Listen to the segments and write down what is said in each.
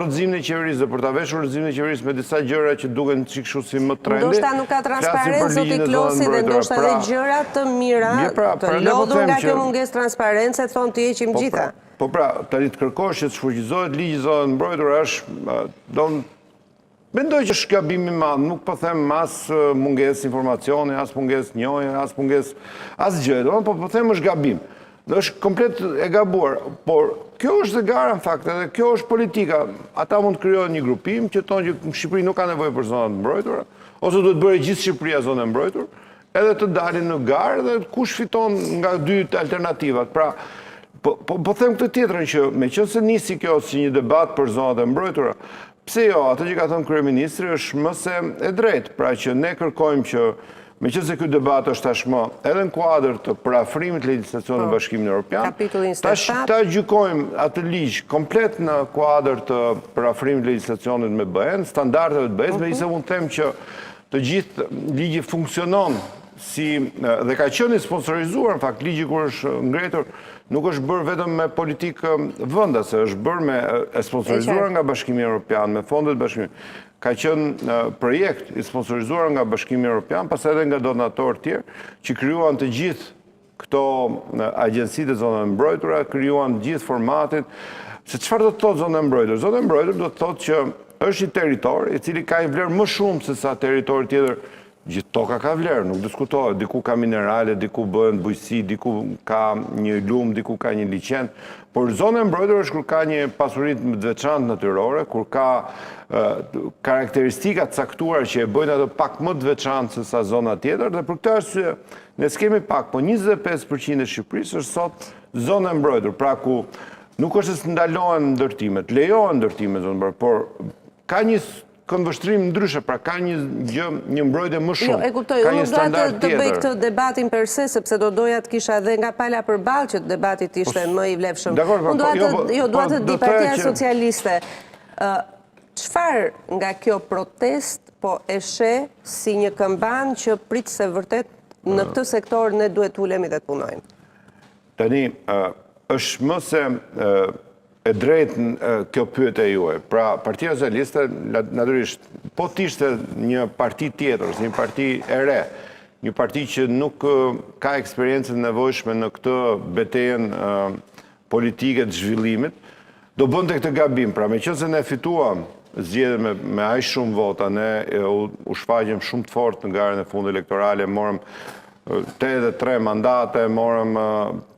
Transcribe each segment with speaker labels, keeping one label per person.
Speaker 1: rrëzimin e qeverisë dhe për ta veshur rrëzimin e qeverisë me disa gjëra që duken çik kështu si më trendi.
Speaker 2: Ndoshta nuk ka transparencë zoti Klosi dhe ndoshta edhe pra, gjëra të mira pra, të po lodhur nga kjo mungesë transparence thonë t'i heqim
Speaker 1: po
Speaker 2: gjitha.
Speaker 1: Pra, po pra, tani të kërkosh që të shfuqizohet ligji i zonave të mbrojtura është do Mendoj që është gabim i madh, nuk po them as mungesë informacioni, as mungesë njohje, as mungesë asgjë, domethënë po po them është gabim. Dhe është komplet e gabuar, por kjo është dhe gara në fakt, edhe kjo është politika. Ata mund të krijojnë një grupim që thonë që në Shqipëri nuk ka nevojë për zona të mbrojtura, ose duhet bërë gjithë Shqipëria zonë e mbrojtur, edhe të dalin në garë dhe kush fiton nga dy alternativat. Pra, po, po, po them këtë tjetrën që meqenëse nisi kjo si një debat për zonat e mbrojtura, Pse jo, atë që ka thënë kryeministri është më se e drejtë, pra që ne kërkojmë që meqenëse ky debat është tashmë edhe në kuadër të përafrimit të legjislacionit në po, Bashkimin Evropian, tash ta gjykojmë atë ligj komplet në kuadër të përafrimit të legjislacionit me BE-në, standardeve të BE-së, mhm. megjithëse unë them që të gjithë ligji funksionon si dhe ka qenë i sponsorizuar në fakt ligji kur është ngritur nuk është bërë vetëm me politikë vendase, është bërë me e sponsorizuar nga Bashkimi Evropian, me fondet e Bashkimit. Ka qenë projekt i sponsorizuar nga Bashkimi Evropian, pastaj edhe nga donatorë të tjerë që krijuan të gjithë këto agjencitë e zonave të mbrojtura, krijuan gjithë formatin. Se çfarë do të thotë zonë e mbrojtur? Zonë e mbrojtur do të thotë që është një territor i cili ka një vlerë më shumë se sa territori tjetër. Gjithë toka ka vlerë, nuk diskutohet. Diku ka minerale, diku bëhen bujqësi, diku ka një lumë, diku ka një liqen. Por zonë e mbrojtur është kur ka një pasuri të veçantë natyrore, kur ka karakteristika të caktuara që e bëjnë atë pak më të veçantë se sa zona tjetër dhe për këtë arsye Ne s'kemi pak, po 25% e Shqipërisë është sot zonë e mbrojtur, pra ku nuk është se ndalohen ndërtimet, lejohen ndërtimet zonë mbrojtur, por ka një këndvështrim ndryshe, pra ka një gjë, një mbrojtje më
Speaker 2: shumë. Jo, e kuptoj, unë nuk dua të bëj këtë debatin per se, sepse do doja të kisha edhe nga pala përballë që debati të ishte po, më i vlefshëm.
Speaker 1: Dakord, po,
Speaker 2: unë dua
Speaker 1: jo,
Speaker 2: të,
Speaker 1: po,
Speaker 2: jo, dua
Speaker 1: po,
Speaker 2: të di Partia Socialiste. Çfarë nga kjo protestë po e sheh si një këmbanë që prit se vërtet në këtë sektor ne duhet të ulemi dhe të punojmë?
Speaker 1: Tani, është më se e drejtë kjo pyetje juaj. Pra, Partia Socialiste, natyrisht, po të ishte një parti tjetër, ose një parti e re, një parti që nuk ka eksperiencën e nevojshme në këtë betejën politike të zhvillimit, do bënte këtë gabim. Pra, meqenëse ne fituam zgjedhjet me, me aq shumë vota, ne u, u shfaqëm shumë të fortë në garën e fundit elektorale, morëm 83 mandate, morëm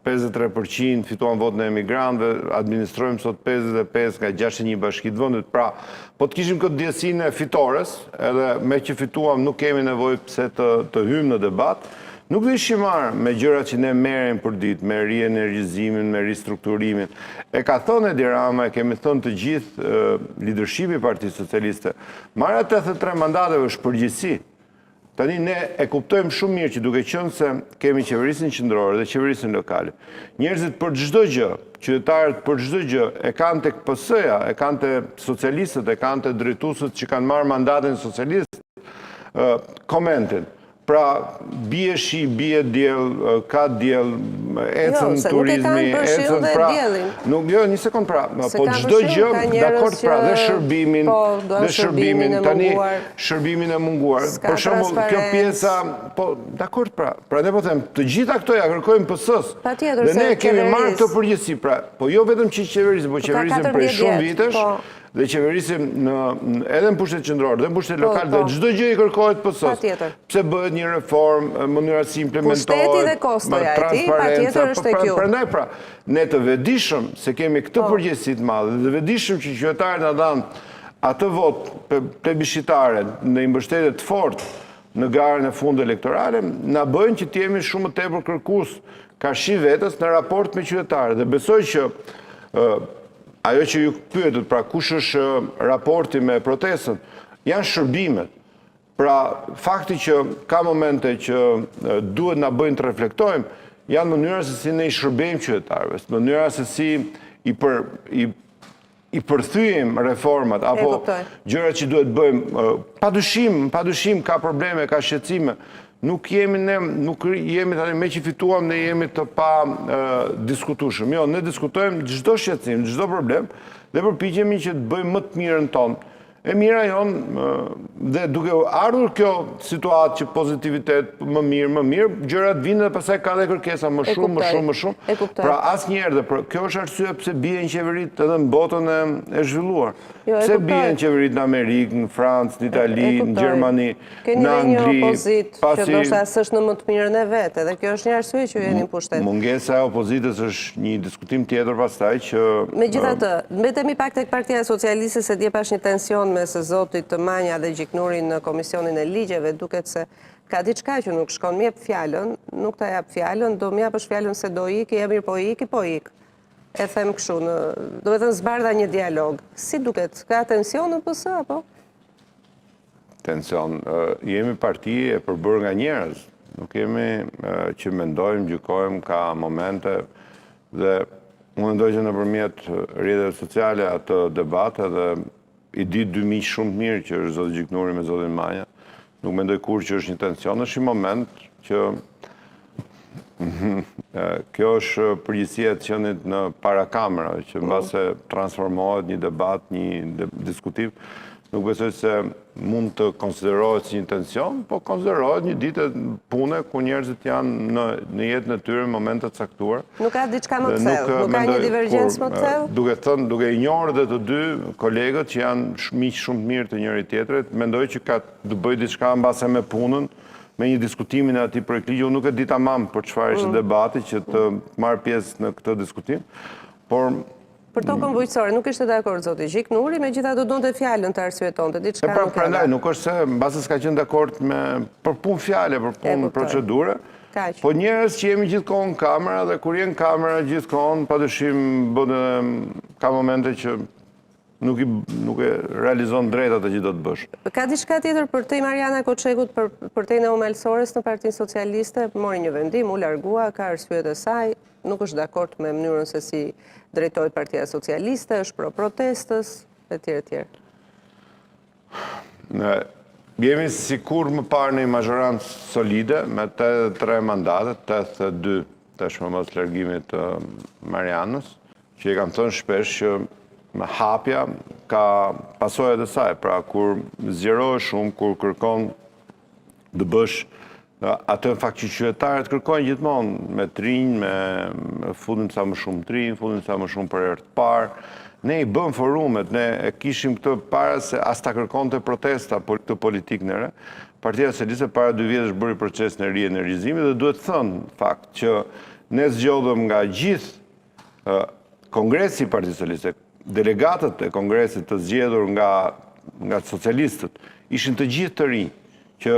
Speaker 1: 53%, fituam votën e emigrantëve, administrojmë sot 55 nga 61 bashki të vendit. Pra, po të kishim këtë ndjesinë e fitores, edhe meqë fituam nuk kemi nevojë pse të, të hyjmë në debat, Nuk do ishim marrë me gjërat që ne merremi përditë, me rienergjizimin, me ristrukturimin. E ka thënë Edi Rama, e kemi thënë të gjithë lidershipi i Partisë Socialiste. Marrja e 83 mandateve është përgjegjësi. Tani ne e kuptojmë shumë mirë që duke qenë se kemi qeverisjen qendrore dhe qeverisjen lokale, njerëzit për çdo gjë, qytetarët për çdo gjë e kanë tek PS-ja, e kanë te socialistët, e kanë te drejtuesit që kanë marrë mandatin socialist, komentin. Pra, bie shi, bie diell, ka diell, ecën
Speaker 2: jo,
Speaker 1: turizmi,
Speaker 2: ecën pra.
Speaker 1: Nuk jo, një sekond pra, po çdo gjë, dakord pra, dhe shërbimin,
Speaker 2: po,
Speaker 1: dhe shërbimin, tani shërbimin e munguar. Për shembull, kjo pjesa, po dakord pra, pra ne po them, të gjitha këto ja kërkojmë PS-s.
Speaker 2: Patjetër,
Speaker 1: Dhe ne kemi marrë këtë përgjegjësi, pra, po jo vetëm që qeverisim, po
Speaker 2: po
Speaker 1: qeverisim prej shumë vitesh,
Speaker 2: po.
Speaker 1: Dhe qeverisim në edhe në pushtet qendror dhe në pushtet
Speaker 2: po,
Speaker 1: lokal dhe
Speaker 2: po.
Speaker 1: çdo gjë i kërkohet PS-së.
Speaker 2: Patjetër.
Speaker 1: Pse bëhet një reformë, mënyra si implementohet,
Speaker 2: Pushteti dhe kostoja e tij, patjetër
Speaker 1: po,
Speaker 2: është e kjo.
Speaker 1: Prandaj pra, ne të vetëdijshëm se kemi këtë
Speaker 2: po.
Speaker 1: përgjegjësi të madhe, të vetëdijshëm që qytetarët na dhanë atë votë plebishitare në një mbështetje të fortë në garën e fundit elektorale, na bëjnë që të jemi shumë më tepër kërkues karshi vetes në raport me qytetarët. Dhe besoj që Ajo që ju pyetët, pra kush është raporti me protestën, janë shërbimet. Pra, fakti që ka momente që duhet na bëjnë të reflektojmë, janë mënyra se si ne i shërbejmë qytetarëve, mënyra se si i për i i përthyejmë reformat apo gjërat që duhet bëjmë. Pa dyshim, pa dyshim ka probleme, ka shqetësime. Nuk jemi ne, nuk jemi tani meqë fituam, ne jemi të padiskutueshëm. Jo, ne diskutojmë çdo shqetësim, çdo problem. Dhe përpiqemi që të bëjmë më të mirën tonë. E mira jonë dhe duke ardhur kjo situatë që pozitivitet më mirë, më mirë, gjërat vijnë dhe pastaj ka dhe kërkesa më shumë, më shumë, më shumë. Pra asnjëherë dhe kjo është arsyeja pse bien qeveritë edhe në botën e zhvilluar. Jo, pse bien qeveritë në Amerikë, në Francë, në Itali, në Gjermani,
Speaker 2: në Angli. Keni një opozitë që ndoshta s'është në më të mirën e vet, edhe kjo është një arsye që ju jeni në pushtet.
Speaker 1: Mungesa e opozitës është një diskutim tjetër pastaj që...
Speaker 2: Megjithatë, mbetemi pak tek Partia Socialiste se dje pashë një tension mes zotit Manja dhe Gjiknuri në Komisionin e Ligjeve, duket se ka diçka që nuk shkon, më jep fjalën, nuk ta jap fjalën, do më japësh fjalën se do iki, e mirë po iki, po ik. E them kështu, në, domethënë zbardha një dialog. Si duket, ka tension në PS, apo?
Speaker 1: Tension. Jemi parti e përbërë nga njerëz. Nuk jemi që mendojmë, gjykojmë, ka momente dhe unë mendoj që nëpërmjet rrjeteve sociale atë debat edhe i di dy miq shumë të mirë që është zoti Gjiknuri me zotin Manja. Nuk mendoj kurrë që është një tension, është një moment që kjo është përgjegjësia e të qenit në para kamerave, që mbase transformohet një debat, një diskutim, nuk besoj se mund të konsiderohet si një tension, po konsiderohet një ditë pune ku njerëzit janë në, në jetën e tyre në momente të
Speaker 2: caktuara. Nuk ka diçka më të thellë, nuk ka një divergjencë më të thellë?
Speaker 1: Duke thënë, duke i njohur dhe të dy kolegët që janë miq shumë të mirë të njëri-tjetrit, mendoj që ka të bëjë diçka mbase me punën, me një diskutimin e atij projektligji, unë nuk e di tamam për çfarë ishte mm. debati që të marr pjesë në këtë diskutim,
Speaker 2: por Për tokën bujqësore nuk ishte dakord zoti Gjiknuri, megjithatë donte fjalën të arsyetonte
Speaker 1: diçka. E pra, prandaj nuk është se mbase s'ka qenë dakord me për punë fjale, për punë procedure. Kaq. Po njerëz që jemi gjithkohë në kamera dhe kur je në kamera gjithkohë, padyshim bën ka momente që Nuk i nuk e realizon drejt atë që do të
Speaker 2: bësh. Ka diçka tjetër përtej Marjana Koçekut, për përtej Neo Malësores në Partinë Socialiste, mori një vendim, u largua, ka arsyet e saj, nuk është dakord me mënyrën se si drejtohet Partia Socialiste, është pro protestës etj etj.
Speaker 1: Ne jemi si kurrë më parë në një mazhorancë solide me 83 mandate, 82 tashmë mas largimit të Marianës. Që e kam thënë shpesh që hapja ka pasojat e saj, pra kur zgjerohesh shumë, kur kërkon të bësh atë në fakt që qytetarët kërkojnë gjithmonë me të rinj, me futim sa më shumë të rinj, futim sa më shumë për herë të parë. Ne i bëmë forumet, ne e kishim këtë para se as ta kërkonte protesta për këtë politikë në re. Partia Socialiste para dy vjetësh bëri procesin e rienergjizimit dhe duhet thënë në fakt që ne zgjodhëm nga gjithë Kongresi i Partisë Socialiste, delegatët e Kongresit të zgjedhur nga nga socialistët, ishin të gjithë të rinj, që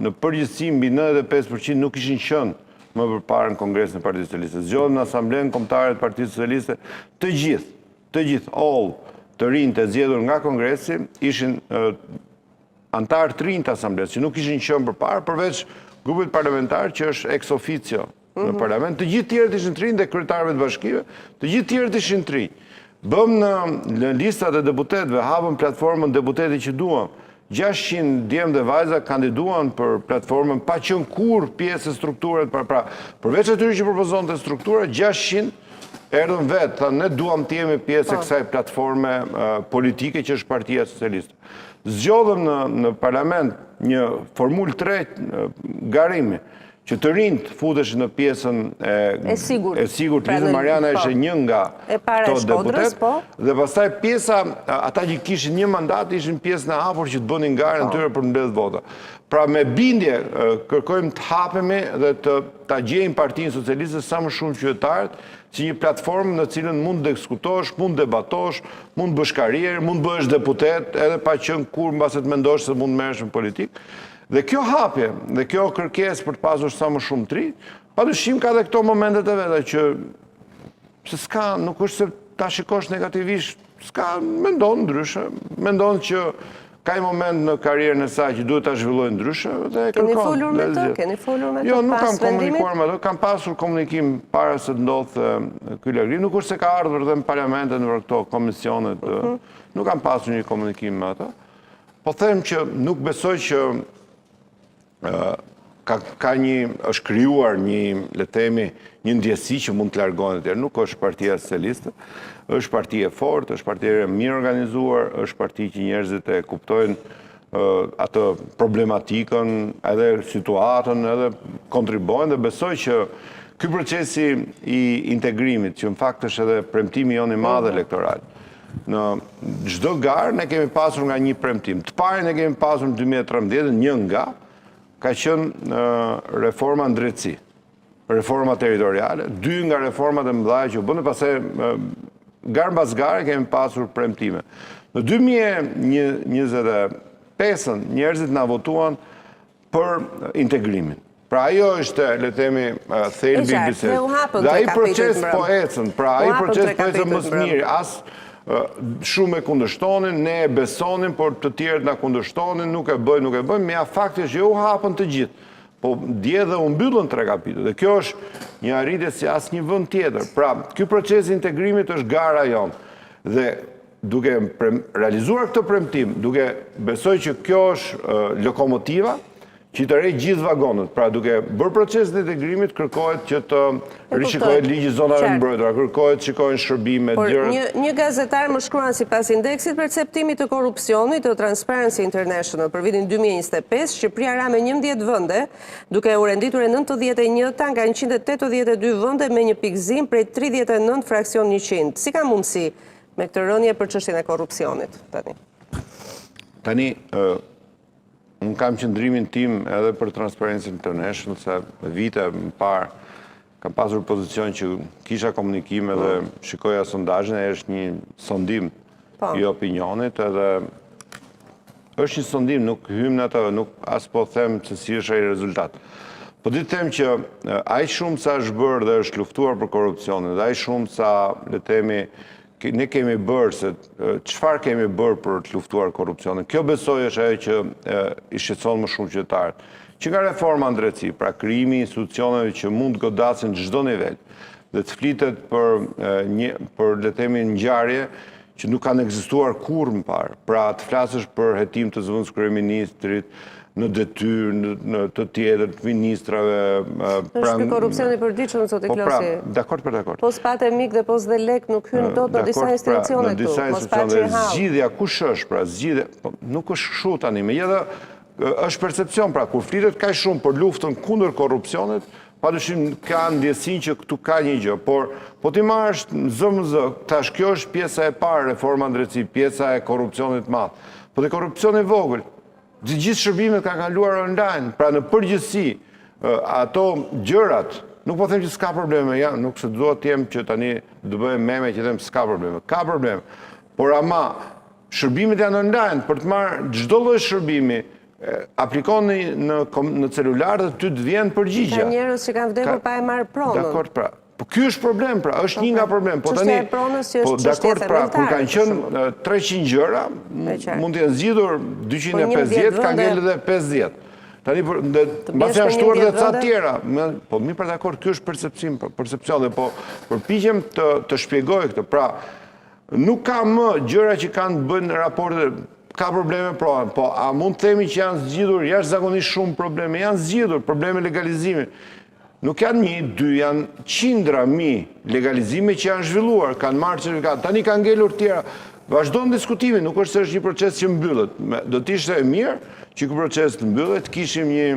Speaker 1: në përgjithësi mbi 95% nuk kishin qenë më përpara në Kongresin e Partisë Socialiste. Zgjodhëm në Asamblenë Kombëtare të Partisë Socialiste të gjithë, të gjithë, all, të rinj të zgjedhur nga Kongresi, ishin anëtarë të rinj të Asamblesë, që nuk kishin qenë përpara, përveç grupit parlamentar që është ex officio në mhm. parlament, të gjithë tjerët ishin të rinj dhe kryetarëve të bashkive, të gjithë tjerët ishin të rinj. Bëmë në, në listat e deputetëve, hapëm platformën deputeti që duam. 600 djem dhe vajza kandiduan për platformën pa qenë kurrë pjesë e strukturës, pra, pra përveç atyre që propozonte struktura, 600 erdhën vetë, thanë ne duam të jemi pjesë e po. kësaj platforme politike që është Partia Socialiste. Zgjodhëm në, në parlament një formulë të re garimi, që të rinjtë futeshin në pjesën e,
Speaker 2: e sigurt,
Speaker 1: e sigurt pra, Mariana po. ishte një nga
Speaker 2: këto deputetë, po.
Speaker 1: dhe pastaj pjesa, ata që kishin një mandat, ishin pjesën e hapur që të bënin garën po. tyre për të mbledhur vota. Pra me bindje kërkojmë të hapemi dhe të ta gjejmë Partinë Socialiste sa më shumë qytetarët, si një platformë në cilën mund të diskutosh, mund të debatosh, mund të bësh karrierë, mund të bëhesh deputet, edhe pa qenë kurrë mbase të mendosh se mund të merresh me politikë. Dhe kjo hapje, dhe kjo kërkesë për të pasur sa më shumë të rinj, padyshim ka dhe këto momentet e veta që se s'ka, nuk është se ta shikosh negativisht, s'ka, mendon ndryshe, mendon që ka një moment në karrierën e saj që duhet ta zhvillojë ndryshe dhe e
Speaker 2: kërkon. Keni folur me të? Keni folur me të
Speaker 1: jo, nuk kam komunikuar me të, kam pasur komunikim para se të ndodhte ky largim, nuk është se ka ardhur dhe në parlament e në këto komisionet, mhm. nuk kam pasur një komunikim me atë. Po them që nuk besoj që Ka ka një është krijuar një, le të themi, një ndjesi që mund të largohen të tjerë. Nuk është Partia Socialiste, është parti e fortë, është parti e mirë organizuar, është parti që njerëzit e kuptojnë atë problematikën, edhe situatën, edhe kontribuojnë dhe besoj që ky procesi i integrimit, që në fakt është edhe premtimi jonë i madh mhm. elektoral, në çdo garë ne kemi pasur nga një premtim. Të parin ne kemi pasur në 2013, një nga, ka qenë reforma në drejtësi, reforma territoriale, dy nga reformat e mëdha që u bënë, pastaj garë mbas gare kemi pasur premtime. Në 2025-ën njerëzit na votuan për integrimin. Pra ajo është, le të themi, thelbi i bisedës. Dhe ai proces po ecën, pra ai proces po ecën më së miri, as Shumë e kundërshtonin, ne e besonim, por të tjerët na kundërshtonin, nuk e bëjnë, nuk e bëjnë, ja fakti është që u hapën të gjithë. Po dje dhe u mbyllën tre kapituj. Dhe kjo është një arritje si asnjë vend tjetër. Pra, ky proces i integrimit është gara jonë. Dhe duke realizuar këtë premtim, duke besoj që kjo është lokomotiva, Që i tërheq gjithë vagonët, pra duke bërë procesin e integrimit, kërkohet që të rishikohet ligji i zonave të mbrojtura, kërkohet të shikohen shërbimet,
Speaker 2: Por një, një gazetar më shkruan sipas indeksit perceptimit të korrupsionit të Transparency International për vitin 2025, Shqipëria ra me 11 vende, duke u renditur e 91-ta nga 182 vende me një pikëzim prej 39 fraksion 100. Si ka mundësi me këtë rënie për çështjen e korrupsionit tani?
Speaker 1: Tani, Unë kam qëndrimin tim edhe për Transparency International, se vite më parë kam pasur pozicion që kisha komunikime dhe mm. shikoja sondazhin, e është një sondim po. i opinionit edhe është një sondim, nuk hym në atë, nuk as po them se si është ai rezultat. Po di të them që aq shumë sa është bërë dhe është luftuar për korrupsionin, dhe aq shumë sa, le të themi, Ne kemi bërë se çfarë kemi bërë për të luftuar korrupsionin. Kjo besoj është ajo që i shqetëson më shumë qytetarët. Që nga reforma në drejtësi, pra krijimi i institucioneve që mund të godasin çdo nivel dhe të flitet për një për le të themi ngjarje që nuk kanë ekzistuar kurrë më parë. Pra të flasësh për hetim të zëvendëskryeministrit, në detyrë, në, në të tjetër, të ministrave.
Speaker 2: Pra, është ky korrupsioni i përditshëm, zoti po,
Speaker 1: pra, Klosi. Dakord për
Speaker 2: dakord. Po s'pate mik dhe po s'dhe lek, nuk hyn dot në disa pra, institucione
Speaker 1: këtu. Në disa institucione, zgjidhja, kush është, pra, zgjidhja, po, nuk është kështu tani, megjithatë, është percepcion, pra, kur flitet kaq shumë për luftën kundër korrupsionit, padyshim ka ndjesinë që këtu ka një gjë, por po t'i marrësh zë më zë, tash kjo është pjesa e parë, reforma në drejtësi, pjesa e korrupsionit të madh. Po dhe korrupsioni i vogël, Të gjithë shërbimet kanë kaluar online, pra në përgjithësi, ato gjërat, nuk po them që s'ka probleme, ja, nuk se dua të jem që tani të bëhem meme që them s'ka probleme, ka probleme, por ama shërbimet janë online, për të marrë çdo lloj shërbimi, aplikon në, në, në celular dhe ty të vjen përgjigja.
Speaker 2: Ka njerëz që kanë vdekur pa e marrë pronën.
Speaker 1: Dakord, pra, Po ky është problem, pra, është një nga problem.
Speaker 2: Po tani, po
Speaker 1: dakord, pra, kur kanë qenë 300 gjëra, mund të jenë zgjidhur 250, po ka ngelë edhe 50. Tani, për, mbase janë shtuar dhe ca tjera. Po, mirë pra dakord, ky është perceptim, po, percepcion, dhe po përpiqem të, të shpjegoj këtë. Pra, nuk ka më gjëra që kanë të bëjnë raporte, ka probleme pro, po a mund të themi që janë zgjidhur jashtëzakonisht shumë probleme, janë zgjidhur probleme legalizimi. Nuk janë një, dy, janë qindra mijë legalizime që janë zhvilluar, kanë marrë certifikatë, tani kanë ngelur tjera. Vazhdon diskutimi, nuk është se është një proces që mbyllet. Do të ishte e mirë që ky proces të mbyllet, të kishim një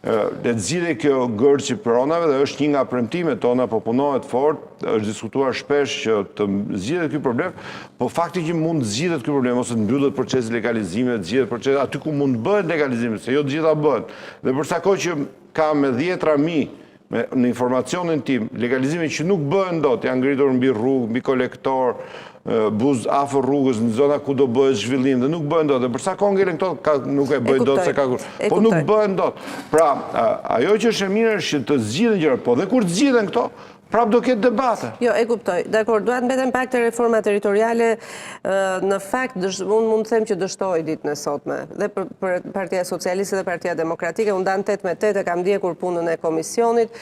Speaker 1: le të zgjidhej kjo ngërç i pronave dhe është një nga premtimet tona, po punohet fort, është diskutuar shpesh që të zgjidhet ky problem, po fakti që mund të zgjidhet ky problem ose të mbyllet procesi i legalizimeve, të zgjidhet procesi aty ku mund të bëhet legalizimi, se jo të gjitha bëhen. Dhe për sa kohë që Ka me dhjetra mijë, me, në informacionin tim, legalizime që nuk bëhen dot, janë ngritur mbi rrugë, mbi kolektor, buzë afër rrugës, në zona ku do bëhet zhvillim dhe nuk bëhen dot. Dhe për sa kohë ngelen këto, ka, nuk e bëj dot se ka kur. Po nuk bëhen dot. Pra, ajo që është e mirë është që të zgjidhen gjërat, po dhe kur të zgjidhen këto, Prapë do ketë
Speaker 2: debate. Jo, e kuptoj. Dakord, dua të mbetem pak te reforma territoriale. Në fakt, unë mund të them që dështoi ditën e sotme. Dhe për, për Partia Socialiste dhe Partia Demokratike, u ndanë 8 me 8 e kam ndjekur punën e komisionit.